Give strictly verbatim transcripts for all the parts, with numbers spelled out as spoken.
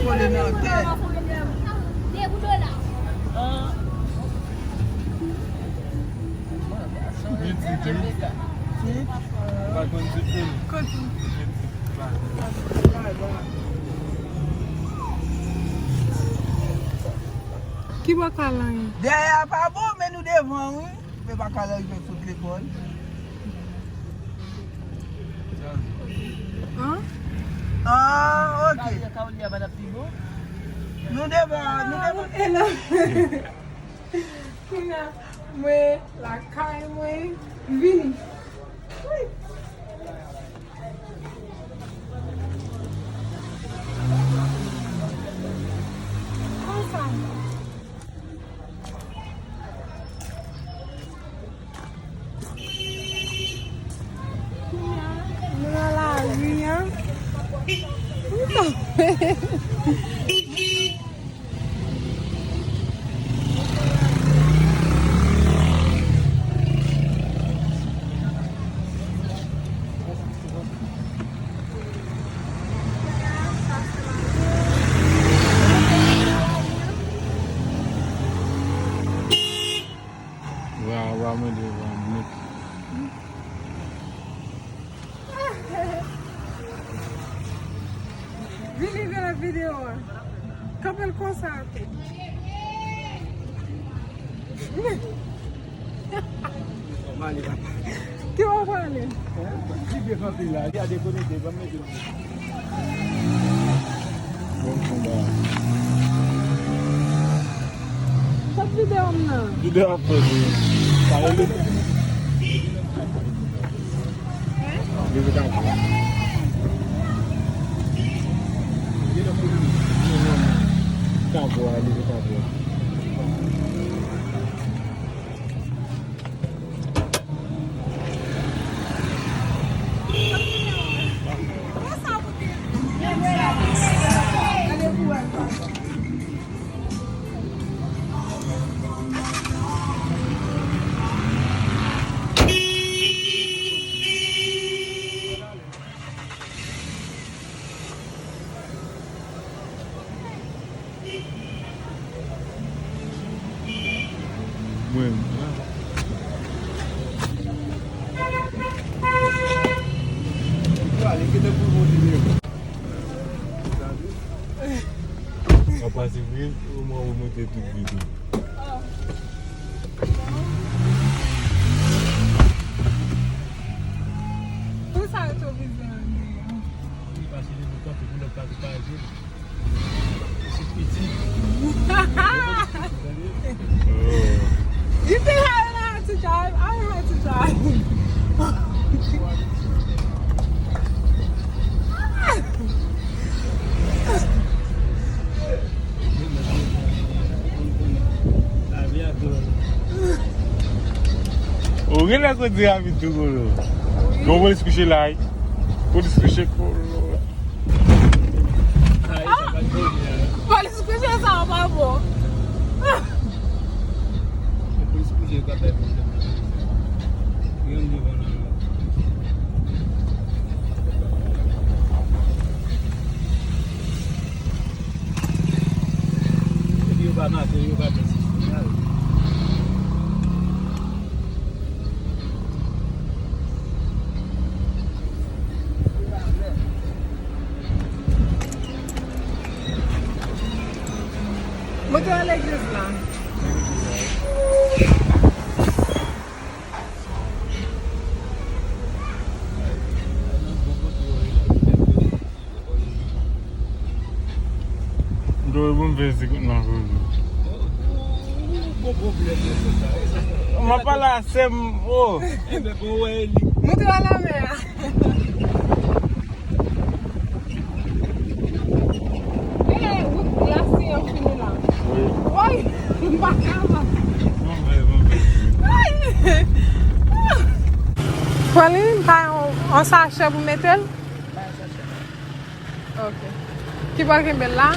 Kole nan tè. Midi, wi. Pa konn di pil. Kote? Midi, ba. Ki bò kay la ye? Dèyè a pa bon, men nou devan, wi. Men pa ka rive sot lekòl. An? Ah, ok. Nou devan, nou devan. E la. Kounye a, mwen lakay mwen vini. Wi. Konsa. Kounye a, nou nan lari a. Wa, wa, mwen devan, mwen. Vin rive nan videyo a. Kanpe l konsa tou. Ki w ap pale? Li dekonekte la, li a dekonekte, ban m mete l. Bon konba. Kot videyo m nan? Videyo ap fèt, wi. Sa rele. Hein? Li vin ap fèt. Li vin ap fèt. Mwen. Sa pase vre, ou mwen ou moute tout vide. Pou sa yo tou vizyon an gen. Li pase li pou kanpe pou lòt pa tou pa jwenn. Li piti. You think I don't know how to drive? I don't know how to drive. Ou gen lè kondi rapid tou, Kolo. Wi. Gon polis kouche la, wi. Polis kouche, Kolo. Polis kouche sa pa bon. Polis kouche ka fè pwoblèm. Yon devan nan. Epi yo pa mache, yo pa gen sisyon. Mwen te al legliz la. Dwe bon vezi kout nan vezi. M ap pale a sè m, oh. Mwen te al lanmè a. Eh, wout glase an fini la. Wi. Woy, m pa ka avanse. Bon, bon, bon. Ay! Pran li, m pa yon, yon sachè pou mete l? Ok. Ki bò l kenbe l la?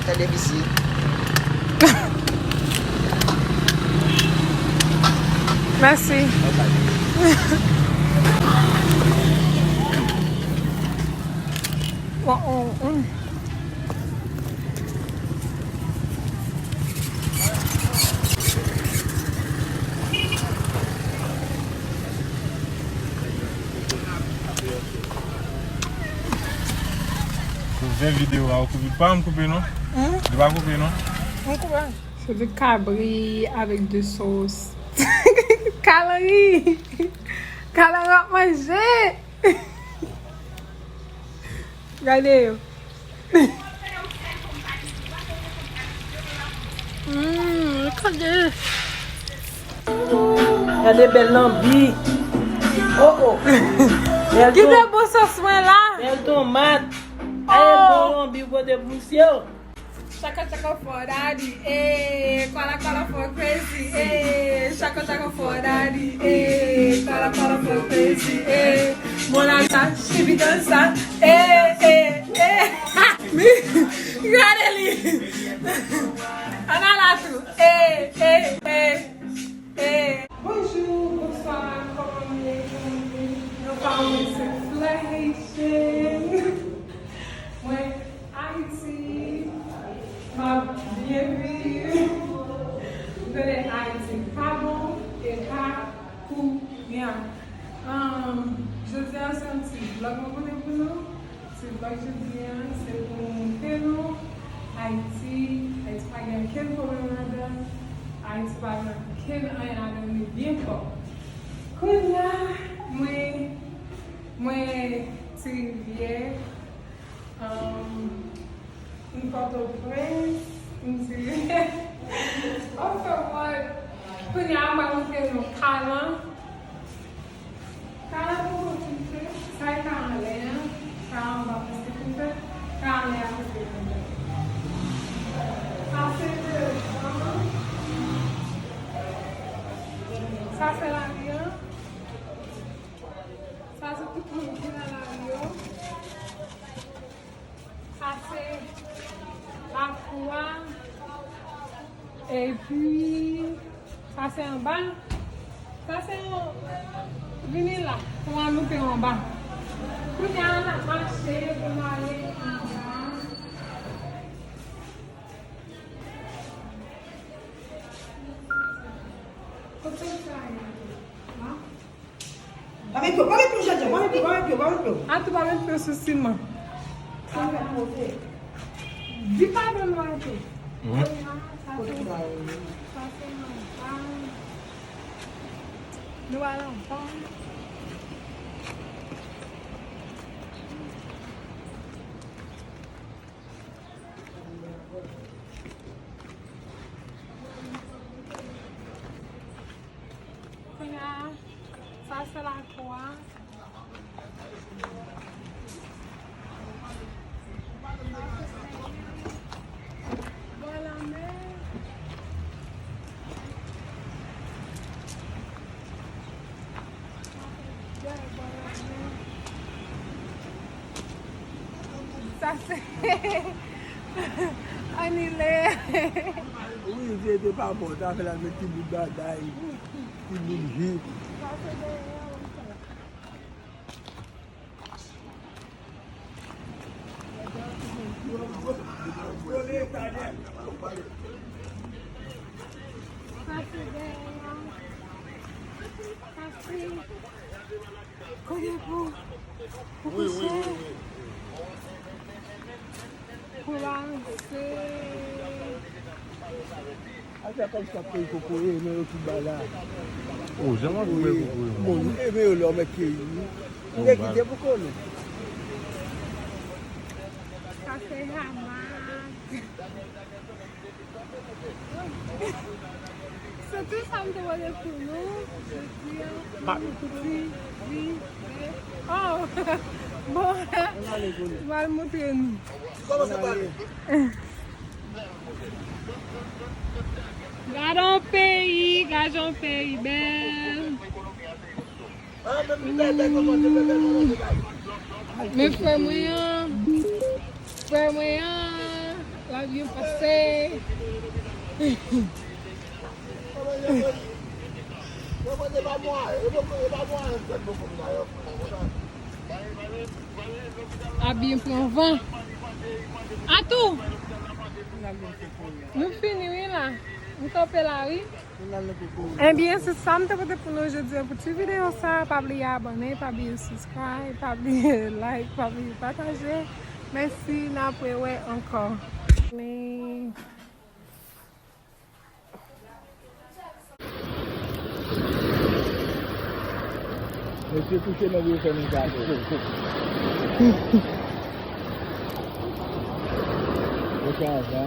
Tande misye. Mèsi. Bye bye. Bon, on, on. Koupe videyo a, ou koupe. Pa m koupe, non? Hmm? Li pa koupe, non? M koupe. Se de kabri avèk de sos. Kalanri! Kalanri ap manje! Gade yo. Hmm, gade. Gade bèl lanbi. Oh, oh. Bèl Kite ton-, bon sòs mwen la. Bèl tomat. Ay, oh, bon lanbi kote pou misye. Chaka chaka for daddy, eh. Kwala kwala for crazy, eh. Chaka chaka for daddy, eh. Kwala kwala for crazy, eh. Mona Lisa, she be dancer, eh, eh, eh. Gade li. Ann al la tou, eh, eh, eh, eh. Bonjou, bonswa, kòman nou ye? Kòman nou ye? Nou pa mwen se Fly Haitian. Mwen Ayiti, m ap byen viv. M konnen Ayiti pa bon, e pa kounye a. Ahn, jodi a se yon ti vlòg mwen pote pou nou. Ti vlòg jodi a, se pou m montre nou Ayiti. Ayiti pa gen okenn pwoblèm ladan. Ayiti pa gen okenn anyen ladan, li byen pwòp. Kounye a, mwen, mwen Ti Rivyè. Ahn, m Pòtoprens, m Ti Rivyè. Anfen, mwen, kounye a, m pral montre nou Kalan. Kalan poko fin fèt, sa e ka anlè a, sa anba prèske fin fèt, ka anlè a prèske fin fèt. Sa se devan. Sa se lari a. Sa se tout moun ki nan lari yo. Sa se lakou a. Epi, sa se anba. Sa se yon, vini la, pou mwen montre w anba. Kounye a, n ap mache pou n ale anba. Kote sa ye? La? Pa met pye w, pa met pye w, Jean-Jean, pa met pye w, pa met pye w, pa met pye w. Atou pa met pye w sou siman. Sa fè poze. Di pa ban nou atou. Wi. Sa se, sa se manzay. Nou al anba. Kounye a, sa se lakou a. Bò lanmè. Sa se anile. Wi, vye te pa bon, ta fè l al met ti bout bagay, ti bout jip. Sa se dèyè an. Sa se dèyè an. Sa se kote pou, pou kouche. Pou ranse. Al fè kòmsi w ap keyi kokoye, men yo tout ba la. O, jan w ap wè kokoye. Bon, e men yo lè w mèt keyi, wi. M te kite pou konnen. Sa se hamak. Se tout sa m te pote pou nou jodi a. Ti, ti, ti. Oh! Bon, m al montre nou. Gad yon peyi, gad yon peyi bèl. Men frè mwen an, frè mwen an, l ap byen pase. Abye pran van. Atou! Nou fini, wi, la. Nou kanpe la, wi. Ebyen, se sa m te pote pou nou jodi a pou ti videyo sa. Pa bliye abòne, pa bliye subscribe, pa bliye like, pa bliye pataje. Mèsi, n ap rewè ankò. Men Mesye kouche nan vye fè nou gade. Yo chanje.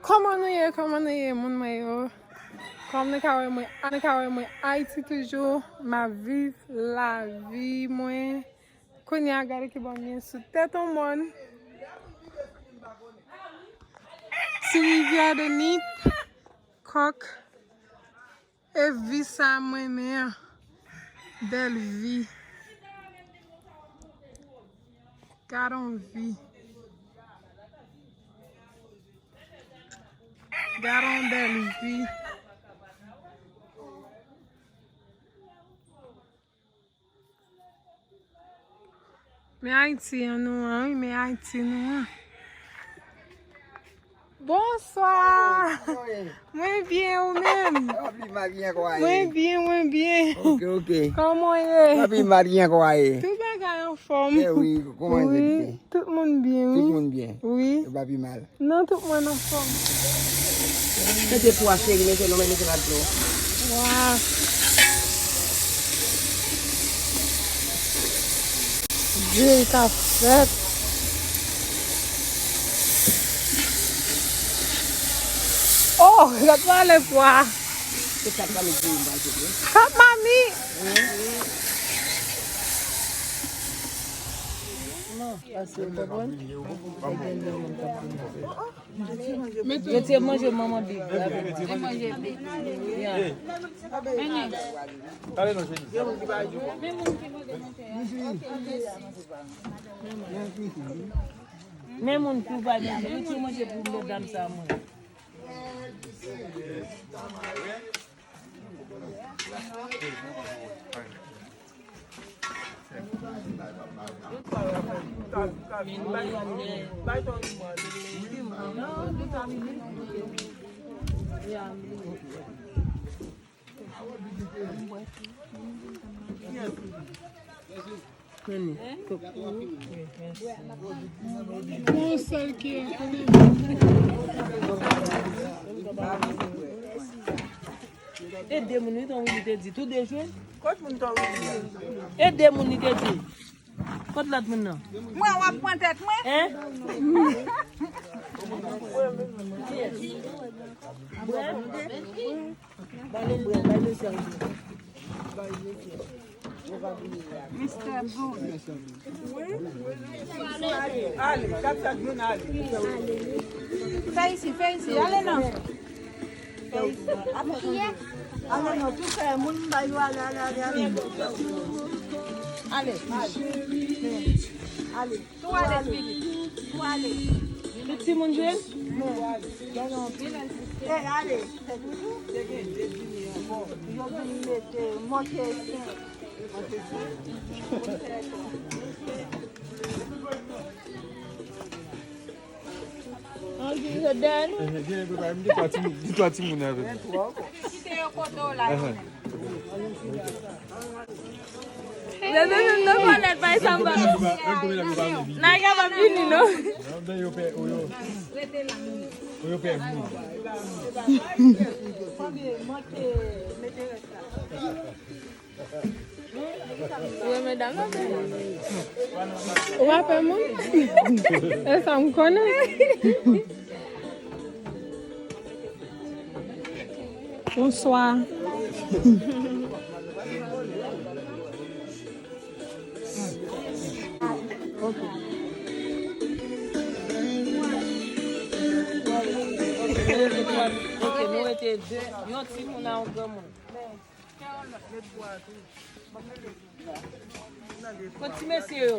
Kòman nou ye? Kòman nou ye, moun mwen yo? Kòm nou ka wè mwen, nou ka wè mwen Ayiti toujou, m ap viv lavi mwen. Kounye a, gade ki bò m ye, sou tèt yon mòn. Ti rivyè de Nip, kòk. E vi sa m renmen an. Bèl vi. Gad on vi. Gad on bèl vi. Men Ayiti an nou an, wi, men Ayiti nou an. Bonswa! Kòman w ye? Mwen byen, ou menm? Mwen byen, mwen byen. Ok, ok. Kòman w ye? Tout bagay anfòm. Wi, tout moun byen, wi. Tout moun byen? Wi. Yo pa pi mal. Non, tout moun anfòm. Mete pwa cheri, mete non, men mete ladan. Waw. Djey ka fèt. Oh, gad pale pwa. Se kat mami di m pa se vre. Kat mami. Non, paske w konprann? Gen de moun k ap vin. Yo te manje manman big la. Yo manje big. Ya. Men moun ki pa manje, yo te manje pou medam sa mwen. Yon sèl ki. E de moun, wi, Ton Willy te di, tou de jwe. Kot moun Ton Willy ye? E de moun li te di. Kot lòt moun nan? Mwen, w ap pran tèt mwen? Hein? Bwè? Ba nou bwè, bay mesye a bwè. Bay mesye. Mister Good. Ale, kat, kat moun ale. Fè isi, fè isi, ale non. Fè isi. Ale non, tou fè moun ba yo ale, ale, ale, ale. Ale, ale. Ale. Tou ale, Fili. Tou ale. Tout timoun jwe? Ey, ale. Yo vin mete monte sen. Ann gen yo dèyè nou. Gen twa timoun, gen twa timoun avè m. Kite yo kote w la. Leve menm nan palèt bay sanba. Nan kapab vini non. Nan ben yo pè, yo, yo pè moun. Ou renmen dam nan, bebe? Ou pa pè moun? E sa m konnen. Bonswa. Ok, nou rete de, yon timoun a yon granmoun. Kot ti mesye yo?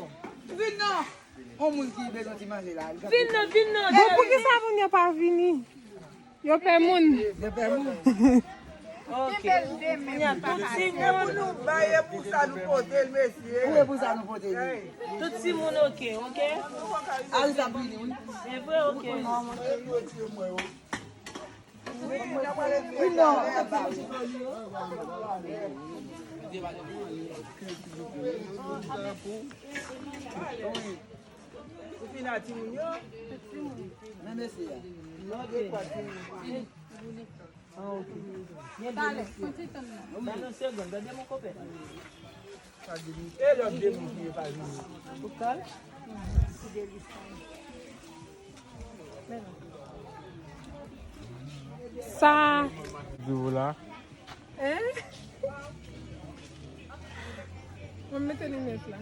Vin non! On moun ki bezwen ti manje la. Vin non, vin non. Bon, poukisa moun yo pa vini? Yo pè moun. Yo pè moun. Ok. Tout timoun. E pou nou bay, e pou sa nou pote l, mesye. Ou e pou sa nou pote l. Tout timoun, ok, ok. Aris ap vini, wi. Se vre, ok. Wi, non. Ou fin a timoun yo? Men mesye a. Non, de kwa timoun. Ah, ok. Gen de mesye. Nan yon segonn, gade mon kopè. E lòt de moun ki pa vini. Ou kal? Sa. Di w la. Hein? Mwen mete linèt la.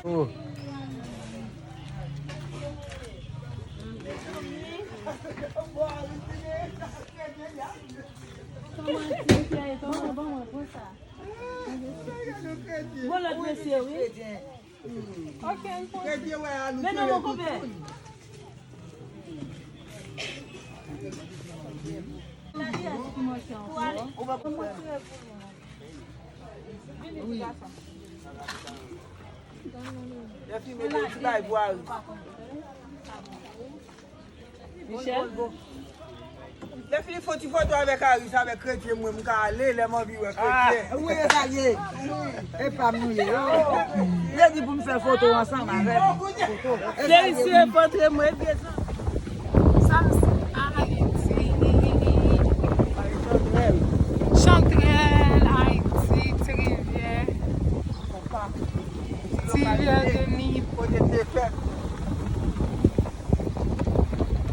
Oh. Bon, lòt mesye, wi. Ok, n pran. Men non, mon konpè. Lè fini, mete yon ti bay pou Aris. Michel? Lè fini fè ti foto avèk Aris, avèk kretyen, mwen, m ka ale, lè m anvi wè kretyen. Ah, wi, e sa l ye. E pa m nou ye. Yo di pou m fè foto ansanm avèk. Foto. E sa l ye, wi. Felisye, pòtre mwen, byen sa. Sa m se Ayiti. Chantrèl, Ayiti, Ti Rivyè. Ti Rivyè de Nip. Kote te fèt.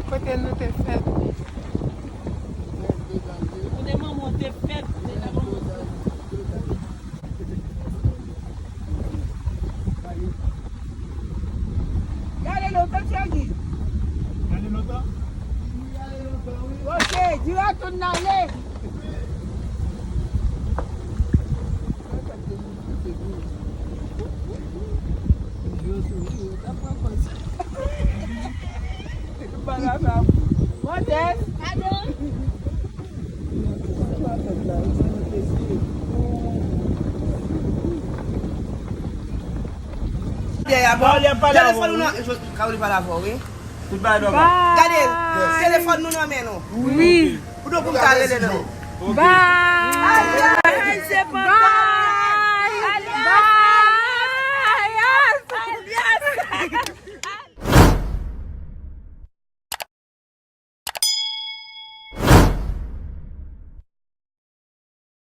Kote nou te fèt. Kote manman w te fèt. Gade lontan, Tchègi. Gade lontan? Wi, gade lontan, wi. Ok, di retourn ale. Modès. Telefòn ou nan, Caroline pale avè w, wi. Tout bagay nòmal. Gade, telefòn nou nan men nou. Wi. Ou do pou m ta rele non. Bye. Ay, se pa